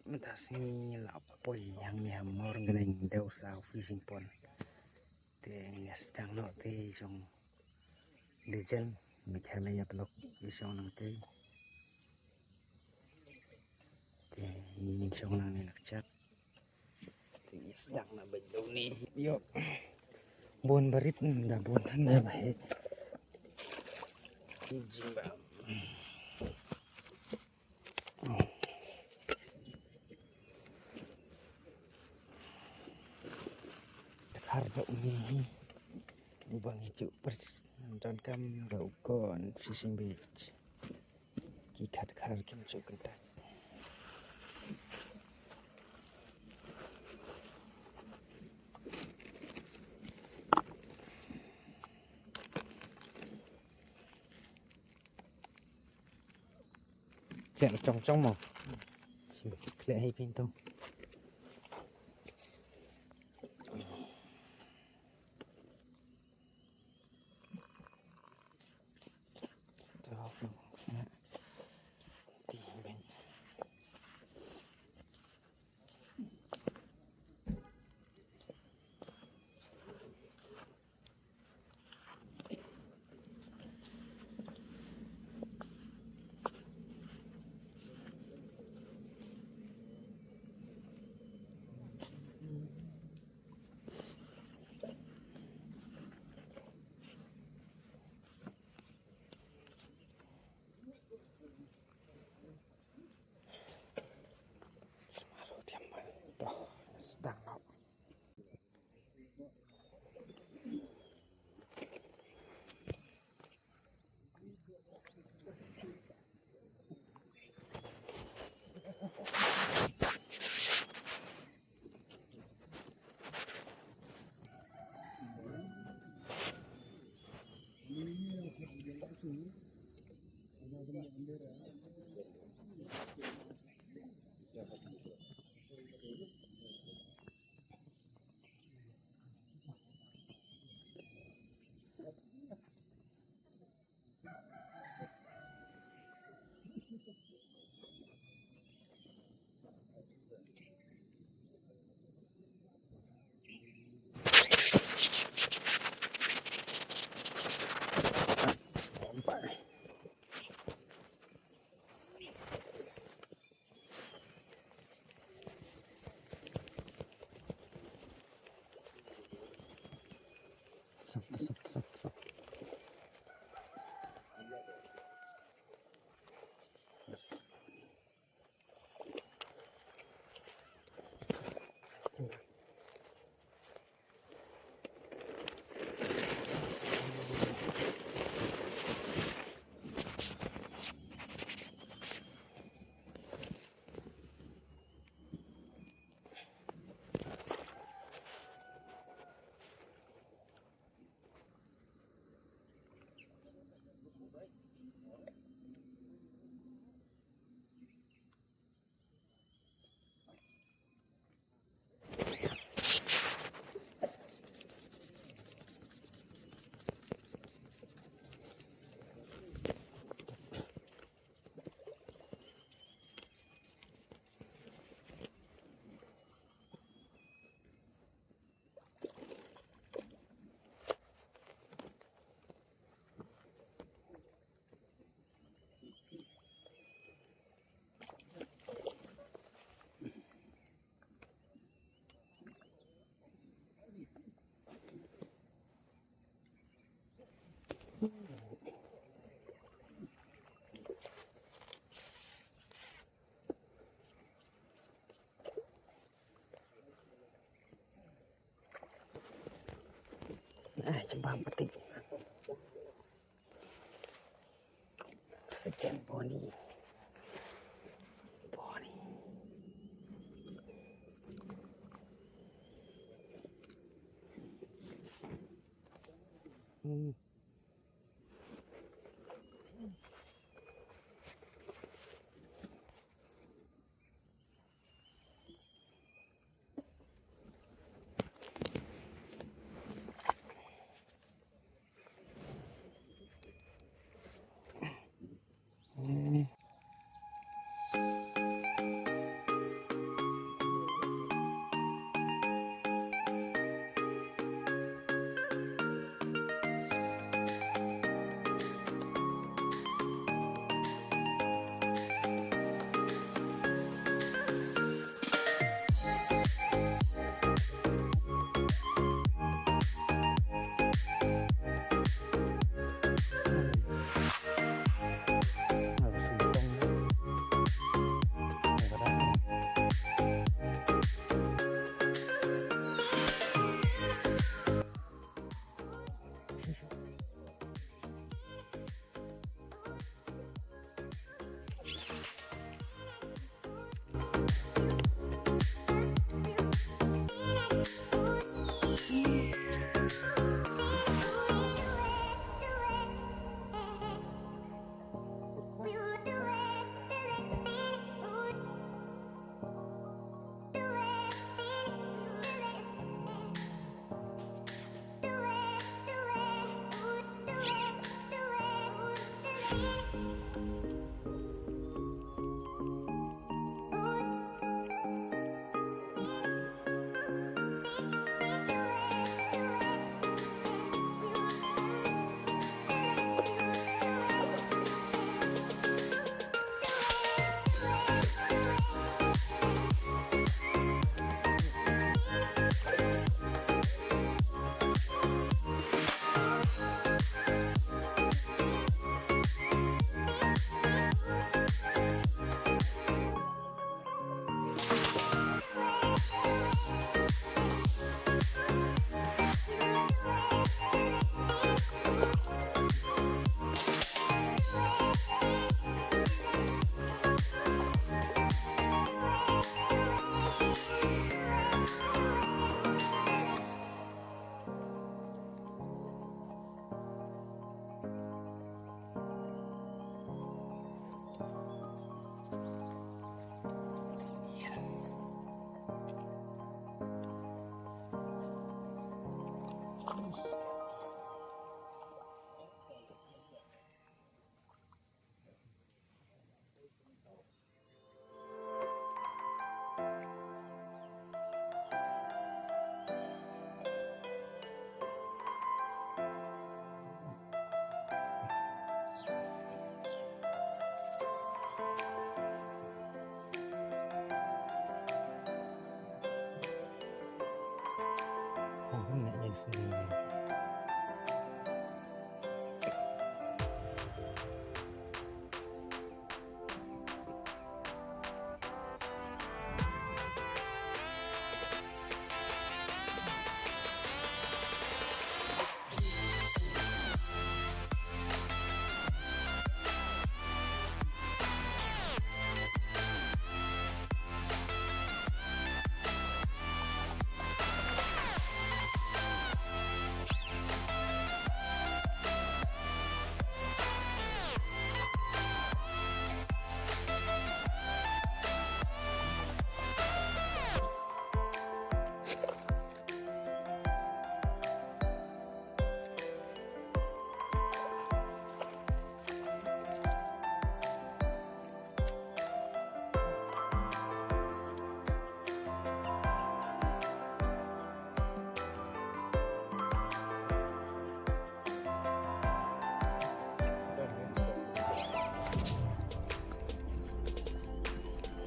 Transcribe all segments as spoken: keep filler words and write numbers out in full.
Mynta sngi la poi hangne ha Mawryngkneng, dei sa u fishing pond. Te ngin ïa sdang noh te shong. Dei jan, me kher la ïa block, ïa shong nangtei. Te ngin shong nangne na kjat. Te ngin sdang na bad lone. Ïoh. Bun barit, da bun than da ba heh. Jingbam. Te khar da une hi. Uba ngi ju pyrshang donkam da u khun fishing beach. Ki khatkhar kim ju kyntait. Khleh chong chong mo. Khleh hi phin tong. Ah, jembam peti. Sekian Boni. Boni. Hmm.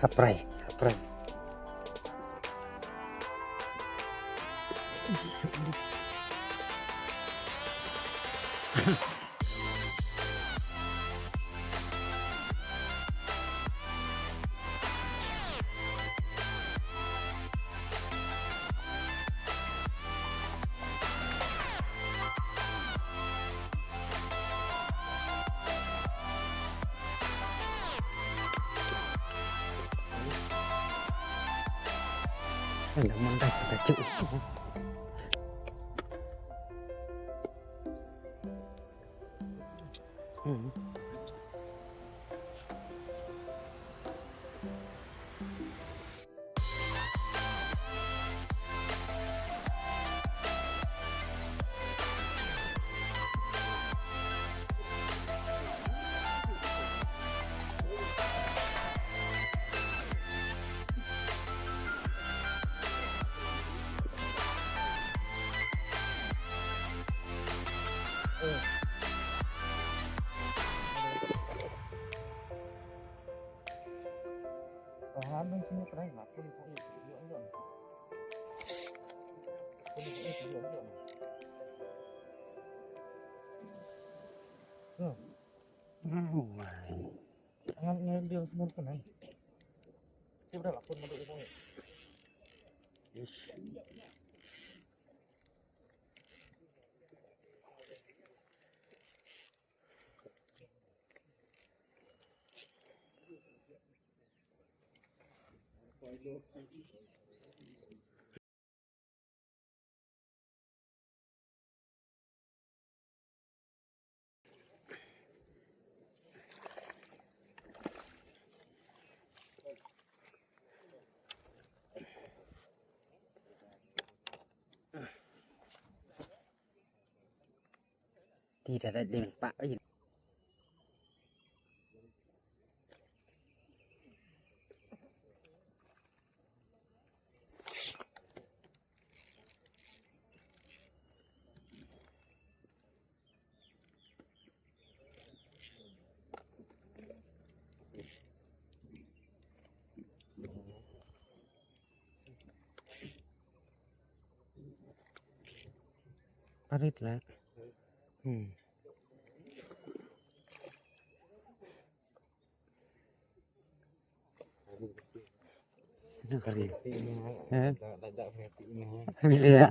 Khaprai, khaprai. Alah, mandai kita cuk. Hmm. Ti da da ding pak. Arit lah. Hmm. Sino kali? Eh? Bila ya?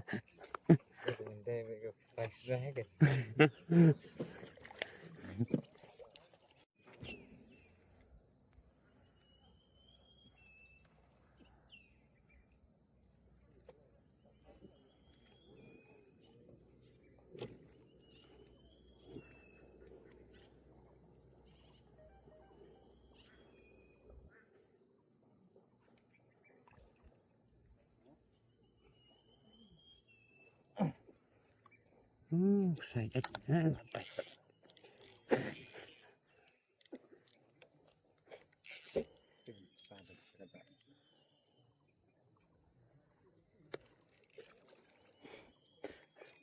Sai, eh, eh,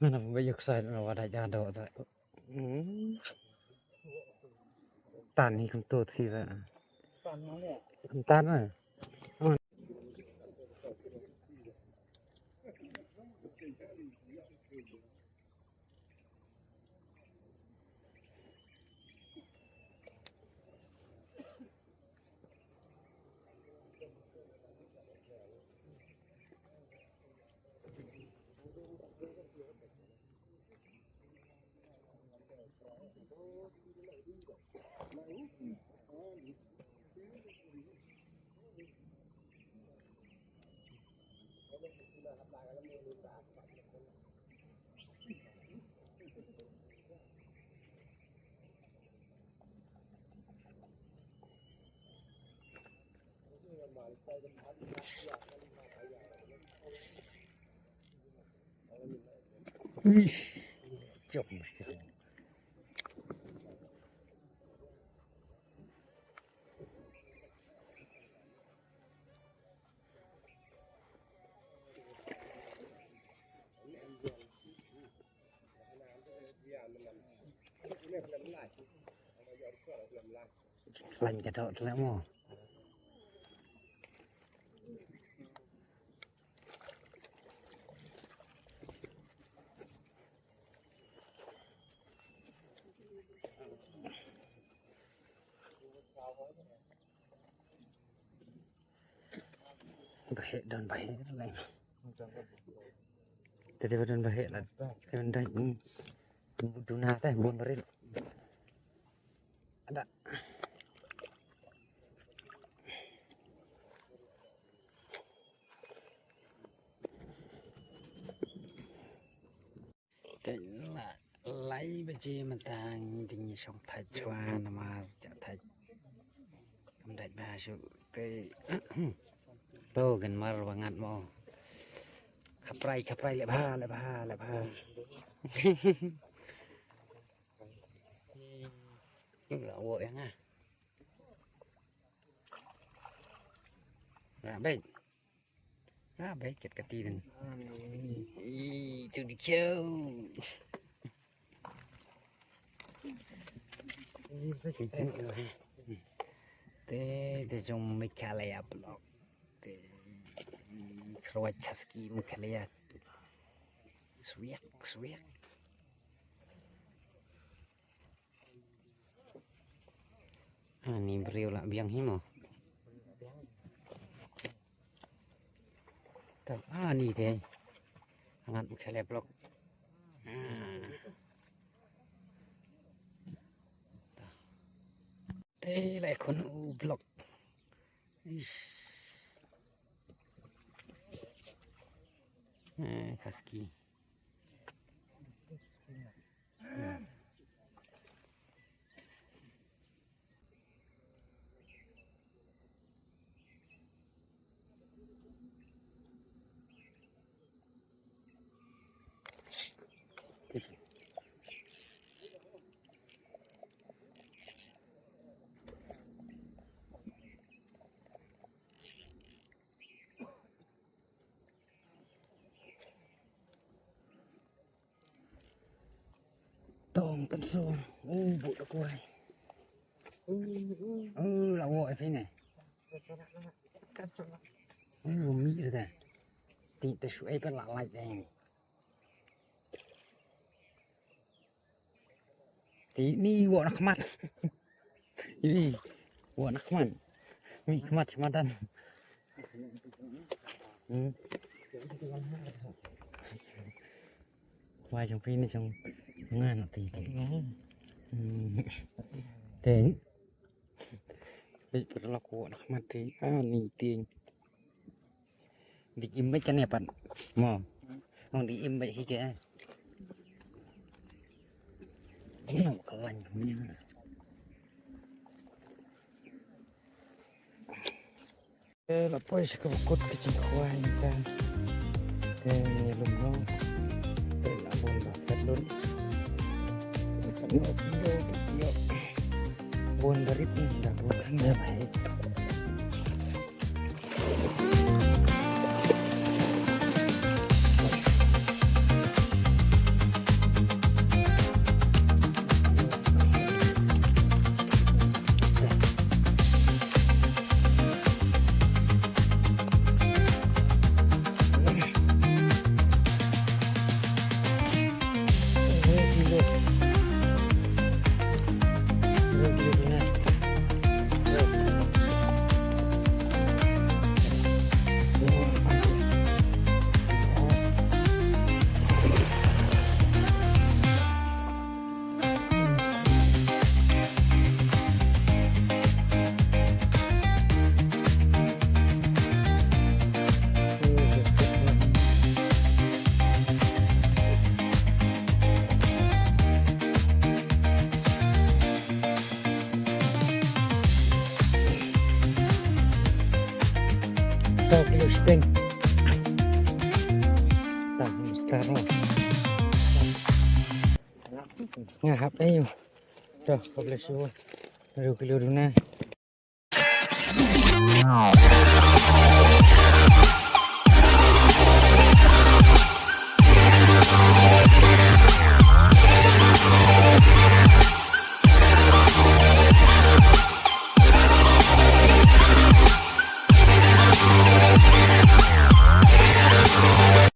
Mana ba yuk sai na wada jado ta. Hmm. Tan hi kum tu thi ba. Tan na. Ih, jop mesti. Lain ka dok tlek mo. Ba heh don ba heh lai. Te dei ba don ba heh la. Te ban dei, hmm. Duna te bun barit. Ada. Te la lai baje mynta ngi dang ïa shong thait shuwa namar jaka thait kam dait bha shuh te. To gan mar ba ngat mo. Khaprai khaprai leh bha leh bha leh bha. La wo ïa nga. Ra beit. Ah, beit kat kati dang. Ih, tu di kyo. Te, te jong Meghalaya block. Te, Kharwait Khaski Meghalaya. Swiak, swiak. Ani briew la biang hi mo. Ta ani te. Ngat khale block. Ah. Ta. Te la khun u block. Ish. Eh, Khaski. Tong tan so. Oh, bu da kwai. Oh, la wo ai phi ne. Oh, mi da. Ti ta shu ai pa la lai dai. Ti ni wo na khmat. Ni wo na khmat. Mi khmat khmat dan. Hmm. Wa jong phi ni jong nga na ti ti. Hmm. Ti. Ti per la ko na khmat ti. Ah, ni ti. Dik im bad kane pat. Mo. Ong dik im bad hi ke. Ino ka lain ka mini. Te la poi sha ka bakut ka jingkhwai ka. Te ngi lum no. Te la bun ba pet lun. Bun barit ni, dah bukan dia baik. Saw kilo shiteng. Tang, star mo. Nga hap ayu. Dah, kau boleh suruh. Aduh, kilo duna.